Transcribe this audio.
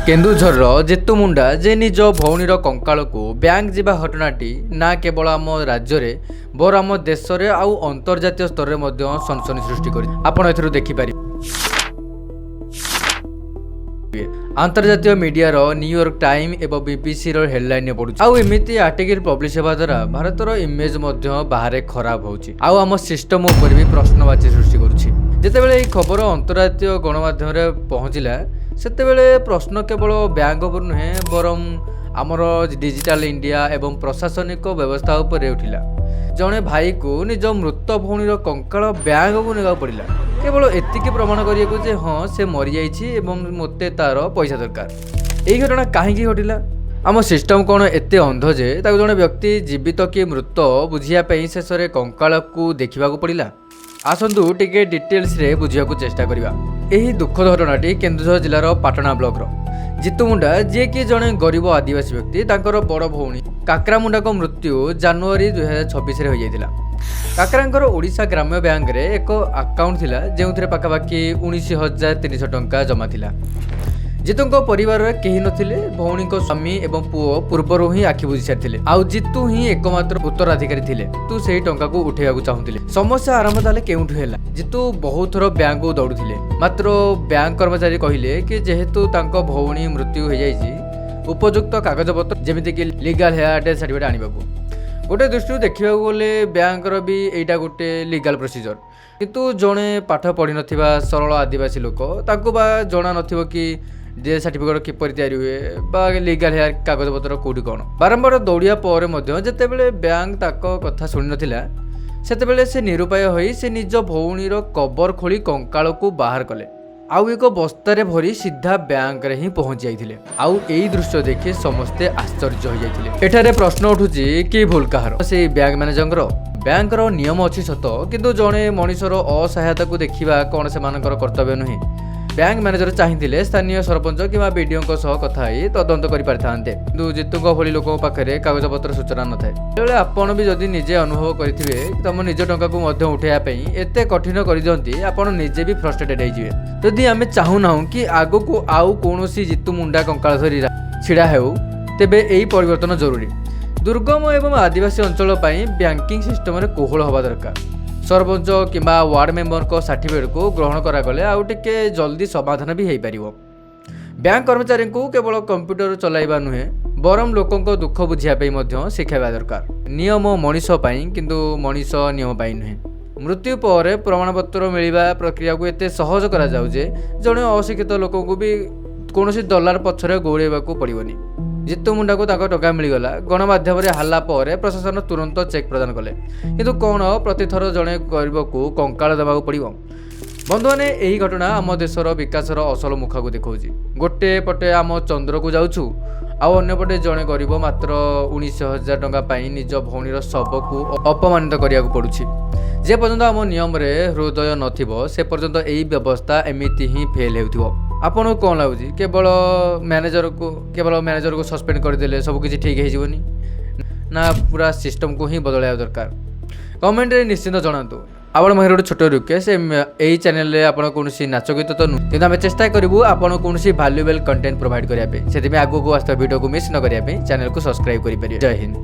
କେନ୍ଦୁଝରର ଜିତୁ ମୁଣ୍ଡା ଯେ ନିଜ ଭଉଣୀର କଙ୍କାଳକୁ ବ୍ୟାଙ୍କ ଯିବା ଘଟଣାଟି ନା କେବଳ ଆମ ରାଜ୍ୟରେ ବରଂ ଆମ ଦେଶରେ ଆଉ ଅନ୍ତର୍ଜାତୀୟ ସ୍ତରରେ ମଧ୍ୟ ସନସନି ସୃଷ୍ଟି କରିଛି। ଆପଣ ଏଥିରୁ ଦେଖିପାରିବେ, ଆନ୍ତର୍ଜାତୀୟ ମିଡିଆର ନ୍ୟୁୟର୍କ ଟାଇମ୍ ଏବଂ ବିବିସିର ହେଡଲାଇନରେ ପଡୁଛି। ଆଉ ଏମିତି ଆର୍ଟିକଲ ପବ୍ଲିଶ ହେବା ଦ୍ୱାରା ଭାରତର ଇମେଜ ମଧ୍ୟ ବାହାରେ ଖରାପ ହେଉଛି ଆଉ ଆମ ସିଷ୍ଟମ ଉପରେ ବି ପ୍ରଶ୍ନବାଚୀ ସୃଷ୍ଟି କରୁଛି। ଯେତେବେଳେ ଏହି ଖବର ଅନ୍ତର୍ଜାତୀୟ ଗଣମାଧ୍ୟମରେ ପହଞ୍ଚିଲା, ସେତେବେଳେ ପ୍ରଶ୍ନ କେବଳ ବ୍ୟାଙ୍କ ଉପରେ ନୁହେଁ, ବରଂ ଆମର ଡିଜିଟାଲ ଇଣ୍ଡିଆ ଏବଂ ପ୍ରଶାସନିକ ବ୍ୟବସ୍ଥା ଉପରେ ଉଠିଲା। ଜଣେ ଭାଇକୁ ନିଜ ମୃତ ଭଉଣୀର କଙ୍କାଳ ବ୍ୟାଙ୍କକୁ ନେବାକୁ ପଡ଼ିଲା, କେବଳ ଏତିକି ପ୍ରମାଣ କରିବାକୁ ଯେ ହଁ, ସେ ମରିଯାଇଛି ଏବଂ ମୋତେ ତାର ପଇସା ଦରକାର। ଏହି ଘଟଣା କାହିଁକି ଘଟିଲା? ଆମ ସିଷ୍ଟମ କ'ଣ ଏତେ ଅନ୍ଧ ଯେ ତାକୁ ଜଣେ ବ୍ୟକ୍ତି ଜୀବିତ କି ମୃତ ବୁଝିବା ପାଇଁ ଶେଷରେ କଙ୍କାଳକୁ ଦେଖିବାକୁ ପଡ଼ିଲା? ଆସନ୍ତୁ ଟିକେ ଡିଟେଲ୍ସରେ ବୁଝିବାକୁ ଚେଷ୍ଟା କରିବା। ଏହି ଦୁଃଖଦ ଘଟଣାଟି କେନ୍ଦୁଝର ଜିଲ୍ଲାର ପାଟଣା ବ୍ଲକର। ଜିତୁ ମୁଣ୍ଡା, ଯିଏକି ଜଣେ ଗରିବ ଆଦିବାସୀ ବ୍ୟକ୍ତି, ତାଙ୍କର ବଡ଼ ଭଉଣୀ କାକରା ମୁଣ୍ଡାଙ୍କ ମୃତ୍ୟୁ ଜାନୁଆରୀ 2026ରେ ହୋଇଯାଇଥିଲା। କାକରାଙ୍କର ଓଡ଼ିଶା ଗ୍ରାମ୍ୟ ବ୍ୟାଙ୍କରେ ଏକ ଆକାଉଣ୍ଟ ଥିଲା, ଯେଉଁଥିରେ ପାଖାପାଖି 19,300 ଟଙ୍କା ଜମା ଥିଲା। ଜିତୁଙ୍କ ପରିବାରରେ କେହି ନଥିଲେ। ଭଉଣୀଙ୍କ ସ୍ୱାମୀ ଏବଂ ପୁଅ ପୂର୍ବରୁ ହିଁ ଆଖି ବୁଜି ସାରିଥିଲେ ଆଉ ଜିତୁ ହିଁ ଏକମାତ୍ର ଉତ୍ତରାଧିକାରୀ ଥିଲେ। ଜିତୁ ସେହି ଟଙ୍କାକୁ ଉଠେଇବାକୁ ଚାହୁଁଥିଲେ। ସମସ୍ୟା ଆରମ୍ଭ ତାହେଲେ କେଉଁଠୁ ହେଲା? ଜିତୁ ବହୁତ ଥର ବ୍ୟାଙ୍କକୁ ଦୌଡୁଥିଲେ। ମାତ୍ର ବ୍ୟାଙ୍କ କର୍ମଚାରୀ କହିଲେ କି ଯେହେତୁ ତାଙ୍କ ଭଉଣୀ ମୃତ୍ୟୁ ହୋଇଯାଇଛି, ଉପଯୁକ୍ତ କାଗଜପତ୍ର, ଯେମିତିକି ଲିଗାଲ ହେୟାର ଡେଥ୍ ସାର୍ଟିଫିକେଟ୍ ଆଣିବାକୁ। ଗୋଟେ ଦୃଷ୍ଟିରୁ ଦେଖିବାକୁ ଗଲେ ବ୍ୟାଙ୍କର ବି ଏଇଟା ଗୋଟେ ଲିଗାଲ ପ୍ରୋସିଜର। କିନ୍ତୁ ଜଣେ ପାଠ ପଢ଼ିନଥିବା ସରଳ ଆଦିବାସୀ ଲୋକ, ତାଙ୍କୁ ବା ଜଣା ନଥିବ କି ଡେଥ୍ ସାର୍ଟିଫିକେଟ୍ କିପରି ତିଆରି ହୁଏ ବା ଲିଗାଲ ହେୟାର କାଗଜପତ୍ର କେଉଁଠି କ'ଣ। ବାରମ୍ବାର ଦୌଡ଼ିବା ପରେ ମଧ୍ୟ ଯେତେବେଳେ ବ୍ୟାଙ୍କ ତାଙ୍କ କଥା ଶୁଣିନଥିଲା, ସେତେବେଳେ ସେ ନିରୁପାୟ ହୋଇ ସେ ନିଜ ଭଉଣୀର କବର ଖୋଳି କଙ୍କାଳକୁ ବାହାର କଲେ ଆଉ ଏକ ବସ୍ତାରେ ଭରି ସିଧା ବ୍ୟାଙ୍କରେ ହିଁ ପହଞ୍ଚି ଯାଇଥିଲେ। ଆଉ ଏଇ ଦୃଶ୍ୟ ଦେଖି ସମସ୍ତେ ଆଶ୍ଚର୍ଯ୍ୟ ହୋଇଯାଇଥିଲେ। ଏଠାରେ ପ୍ରଶ୍ନ ଉଠୁଛି କି ଭୁଲ କାହାର? ସେଇ ବ୍ୟାଙ୍କ ମ୍ୟାନେଜରଙ୍କର? ବ୍ୟାଙ୍କର ନିୟମ ଅଛି ସତ, କିନ୍ତୁ ଜଣେ ମଣିଷର ଅସହାୟତାକୁ ଦେଖିବା କ'ଣ ସେମାନଙ୍କର କର୍ତ୍ତବ୍ୟ ନୁହେଁ? ବ୍ୟାଙ୍କ ମ୍ୟାନେଜର ଚାହିଁଥିଲେ ସ୍ଥାନୀୟ ସରପଞ୍ଚ କିମ୍ବା ବିଡିଓଙ୍କ ସହ କଥା ହୋଇ ତଦନ୍ତ କରିପାରିଥାନ୍ତେ। କିନ୍ତୁ ଜିତୁଙ୍କ ଭଳି ଲୋକଙ୍କ ପାଖରେ କାଗଜପତ୍ର ସୂଚନା ନଥାଏ। ବେଳେବେଳେ ଆପଣ ବି ଯଦି ନିଜେ ଅନୁଭବ କରିଥିବେ, ତମ ନିଜ ଟଙ୍କାକୁ ମଧ୍ୟ ଉଠାଇବା ପାଇଁ ଏତେ କଠିନ କରିଦିଅନ୍ତି, ଆପଣ ନିଜେ ବି ଫ୍ରଷ୍ଟ୍ରେଟେଡ୍ ହେଇଯିବେ। ଯଦି ଆମେ ଚାହୁଁନାହୁଁ କି ଆଗକୁ ଆଉ କୌଣସି ଜିତୁ ମୁଣ୍ଡା କଙ୍କାଳ ଧରି ଛିଡ଼ା ହେଉ, ତେବେ ଏହି ପରିବର୍ତ୍ତନ ଜରୁରୀ। ଦୁର୍ଗମ ଏବଂ ଆଦିବାସୀ ଅଞ୍ଚଳ ପାଇଁ ବ୍ୟାଙ୍କିଂ ସିଷ୍ଟମରେ କୋହଳ ହେବା ଦରକାର। ସରପଞ୍ଚ କିମ୍ବା ୱାର୍ଡ ମେମ୍ବରଙ୍କ ସାର୍ଟିଫିକେଟକୁ ଗ୍ରହଣ କରାଗଲେ ଆଉ ଟିକେ ଜଲ୍ଦି ସମାଧାନ ବି ହେଇପାରିବ। ବ୍ୟାଙ୍କ କର୍ମଚାରୀଙ୍କୁ କେବଳ କମ୍ପ୍ୟୁଟର ଚଲାଇବା ନୁହେଁ, ବରଂ ଲୋକଙ୍କ ଦୁଃଖ ବୁଝିବା ପାଇଁ ମଧ୍ୟ ଶିଖାଇବା ଦରକାର। ନିୟମ ମଣିଷ ପାଇଁ, କିନ୍ତୁ ମଣିଷ ନିୟମ ପାଇଁ ନୁହେଁ। ମୃତ୍ୟୁ ପରେ ପ୍ରମାଣପତ୍ର ମିଳିବା ପ୍ରକ୍ରିୟାକୁ ଏତେ ସହଜ କରାଯାଉ ଯେ ଜଣେ ଅଶିକ୍ଷିତ ଲୋକଙ୍କୁ ବି କୌଣସି ଦଲାଲ ପଛରେ ଗୋଡ଼େଇବାକୁ ପଡ଼ିବନି। ଜିତୁ ମୁଣ୍ଡାକୁ ତାଙ୍କ ଟଙ୍କା ମିଳିଗଲା। ଗଣମାଧ୍ୟମରେ ହାଲ୍ଲା ପରେ ପ୍ରଶାସନ ତୁରନ୍ତ ଚେକ୍ ପ୍ରଦାନ କଲେ। କିନ୍ତୁ କ'ଣ ପ୍ରତିଥର ଜଣେ ଗରିବକୁ କଙ୍କାଳ ଦେବାକୁ ପଡ଼ିବ? ବନ୍ଧୁମାନେ, ଏହି ଘଟଣା ଆମ ଦେଶର ବିକାଶର ଅସଲ ମୁଖାକୁ ଦେଖାଉଛି। ଗୋଟେ ପଟେ ଆମ ଚନ୍ଦ୍ରକୁ ଯାଉଛୁ ଆଉ ଅନ୍ୟପଟେ ଜଣେ ଗରିବ ମାତ୍ର 19,000 ଟଙ୍କା ପାଇଁ ନିଜ ଭଉଣୀର ଶବକୁ ଅପମାନିତ କରିବାକୁ ପଡ଼ୁଛି। ଯେ ପର୍ଯ୍ୟନ୍ତ ଆମ ନିୟମରେ ହୃଦୟ ନଥିବ, ସେ ପର୍ଯ୍ୟନ୍ତ ଏଇ ବ୍ୟବସ୍ଥା ଏମିତି ହିଁ ଫେଲ୍ ହେଉଥିବ। ଆପଣଙ୍କୁ କ'ଣ ଲାଗୁଛି? କେବଳ ମ୍ୟାନେଜରକୁ ସସ୍ପେଣ୍ଡ କରିଦେଲେ ସବୁ କିଛି ଠିକ୍ ହେଇଯିବନି ନା ପୁରା ସିଷ୍ଟମକୁ ହିଁ ବଦଳାଇବା ଦରକାର? କମେଣ୍ଟରେ ନିଶ୍ଚିତ ଜଣାନ୍ତୁ। ଆପଣ ମୋର ଗୋଟେ ଛୋଟ ରିକ୍ୱେଷ୍ଟ, ଏଇ ଚ୍ୟାନେଲରେ ଆପଣ କୌଣସି ନାଚ ଗୀତ ତ ନୁହେଁ, କିନ୍ତୁ ଆମେ ଚେଷ୍ଟା କରିବୁ ଆପଣ କୌଣସି ଭାଲ୍ୟୁଏବଲ୍ କଣ୍ଟେଣ୍ଟ ପ୍ରୋଭାଇଡ଼ କରିବା ପାଇଁ। ସେଥିପାଇଁ ଆଗକୁ ଆସୁଥିବା ଭିଡ଼ିଓକୁ ମିସ୍ ନ କରିବା ପାଇଁ ଚ୍ୟାନେଲକୁ ସବସ୍କ୍ରାଇବ୍ କରିପାରିବେ। ଜୟ ହିନ୍ଦ।